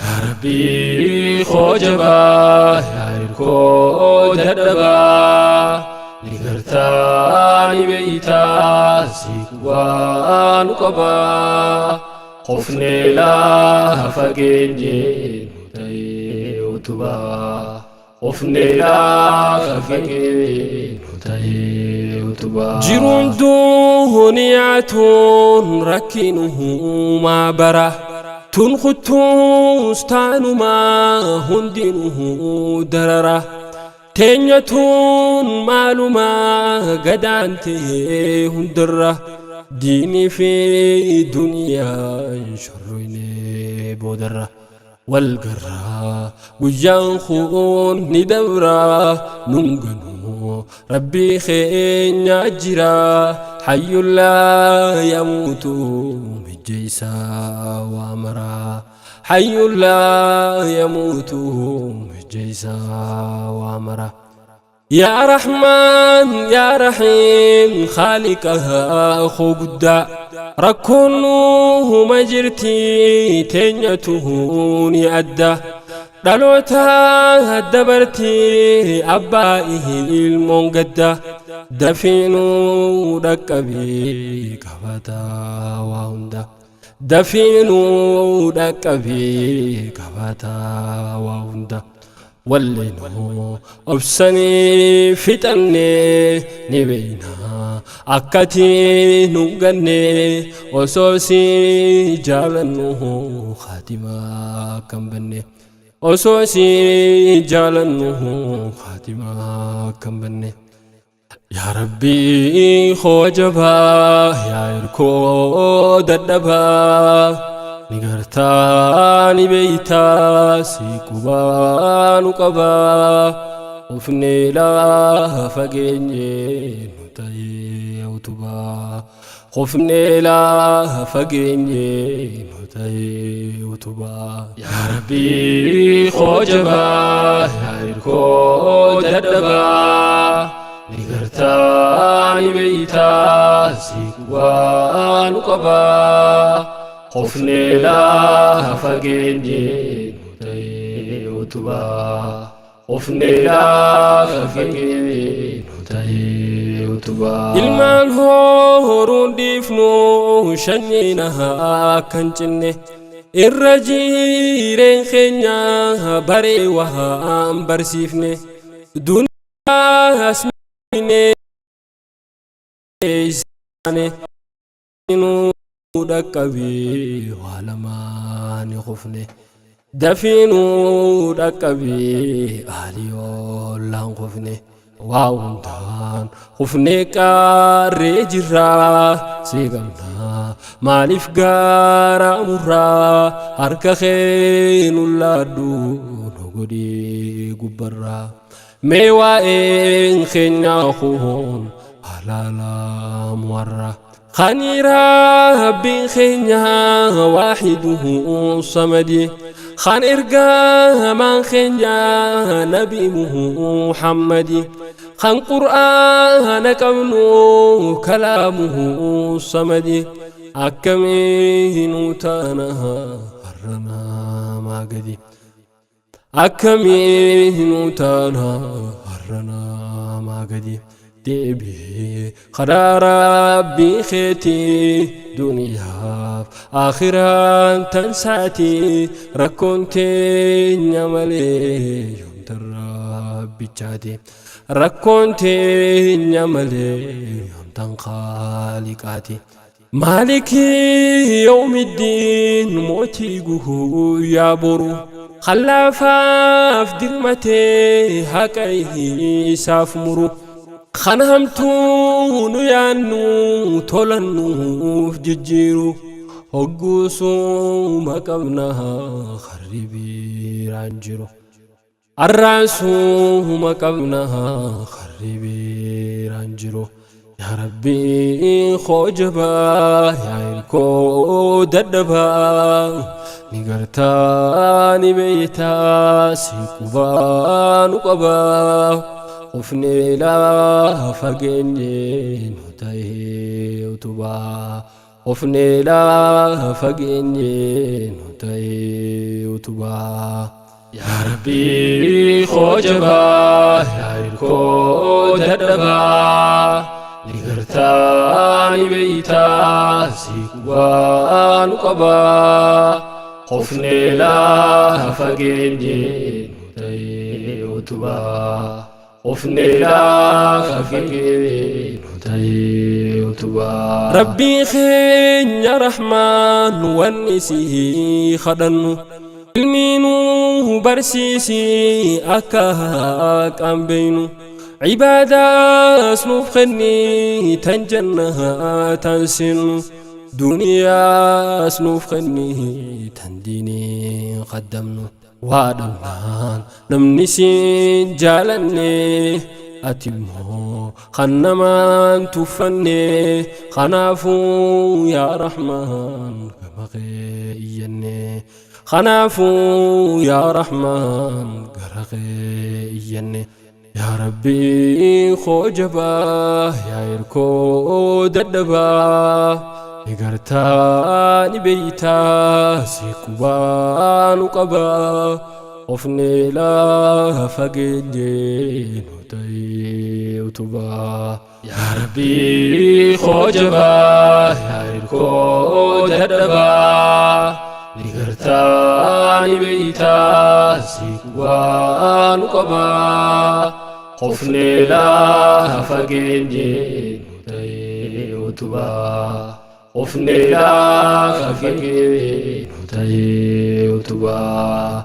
Yaa Rabbii koo jabaa, yaa hirkoo dadhabaa, ni gartaa ni beeytaa, si qubaa nu qabaa. Qofnee lafa geenye nu ta'ee utubaa. Qofnee lafa geenye nu ta'ee utubaa. Jiruun duuniyaatuun rakkinumaa bara. Tun kuttuus taanumaa hundinuu darara. Teenya tun maalumaa gadaantee hundarra. Diinii fi duniyaan shorroynee boodarra. Wal garraa guyyaan kun ni dabraa nun ganuu rabbii keenya jira hayyuun laa yamuutu mijjeessaa waa maraa hayyuun laa yamuutu mijjeessaa waa maraa. Yaa Rahmaan yaa Rahiim Khaaliqa koo guddaa rakkoon nuuma jirti teenyatu ni adda dhaloota dabarti abbaa ilmoon gadda dafiinuu dhaqqabii qabataa waa hunda dafiinuu dhaqqabii qabataa waa hunda. Wallinuu obsanii fixannee ni beeyna akkati nu ganne osoo si jaalannu khatimaa kan banne osoo si jaalannu khatimaa kan banne. Yaa Rabbii koo jabaa yaa hirkoo dadhabaa ni gartaa ni beeytaa si qubaa nu qabaa ufnee lafa geenye nu ta'ee utubaa qofnee lafa geenye nu ta'ee utubaa. Yaa Rabbii koo jabaa yaa hirkoo dadhabaa ni gartaa ni beeytaa si qubaa nu qabaa qofnee lafa geenye nu ta'ee utubaa qofnee lafa geenye nu ta'ee utubaa. Ilmaan horuun dhiifnu shanyiin akka hin cinne irra jiireen keenya baree waan barsiifne duniyaas mine nu dhaqqabii waa lamaa ni kufne dafiinuu dhaqqabii aaliyoolaan kufne waa hundaan kufnee qaarree jirraa si qabnaa maaliif gaara murraa harka kee nu laadhu nu godhii gubbarraa mee waa'een keenyaa kun halaalaa muwarraa خني ربي خينا واحده صمدي خان إرقا من خينا نبي محمد خان قرآن كونه كلامه صمد أكمين تانا هرنا ما قدي أكمين تانا هرنا ما قدي deebii karaa rabbii keetii duniyaaf akhiraan tansaati rakkoon teenya malee yoomtan rabbichaati rakkoon teenya malee yoomtan khaaliqaati. Maalikii yawmiddiin mootii guyyaa boru khallaafaaf dirmatee haqa isaaf muru kan hamtuu nu yaannu tolannuuf jijjiiru hogguusuma qabna harri biiraan jiru arraasuma qabna harri biiraan jiru. Yaa Rabbii koo jabaa yaa hirkoo dadhabaa ni gartaa ni beeytaa si qubaa nu qabaa qofnee lafa geenye nu ta'ee utubaa. Qofnee lafa geenye nu ta'ee utubaa. Yaa Rabbii koo jabaa, yaa hirkoo dadhabaa, ni gartaa ni beeytaa, si qubaa nu qabaa. Qofnee lafa geenye nu ta'ee utubaa. Qofnee lafa geenye nu ta'ee utubaa. Rabbii keenya Rahmaan wanni si kadhannu ilmii nu barsiisi akka haqaan beeynu cibaadaas nuuf kenni tan jannatan seennu duniyaas nuuf kenni tan diiniin qaddamnu waa dhabnaan namni sin jaalanne ati immoo kan namaan tuffanne kanaafuu yaa Rahmaan gama kee iyyanne kanaafuu yaa Rahmaan gara kee iyyanne. Yaa Rabbii koo jabaa, yaa hirkoo dadhabaa, ni gartaa ni beeytaa, si qubaa nu qabaa. Qofnee lafa geenye nu ta'ee utubaa. Yaa Rabbii koo jabaa, yaa hirkoo dadhabaa, ni gartaa ni beeytaa, si qubaa nu qabaa. Qofnee lafa geenye nu ta'ee utubaa. Qofnee lafa geenye nu ta'ee utubaa.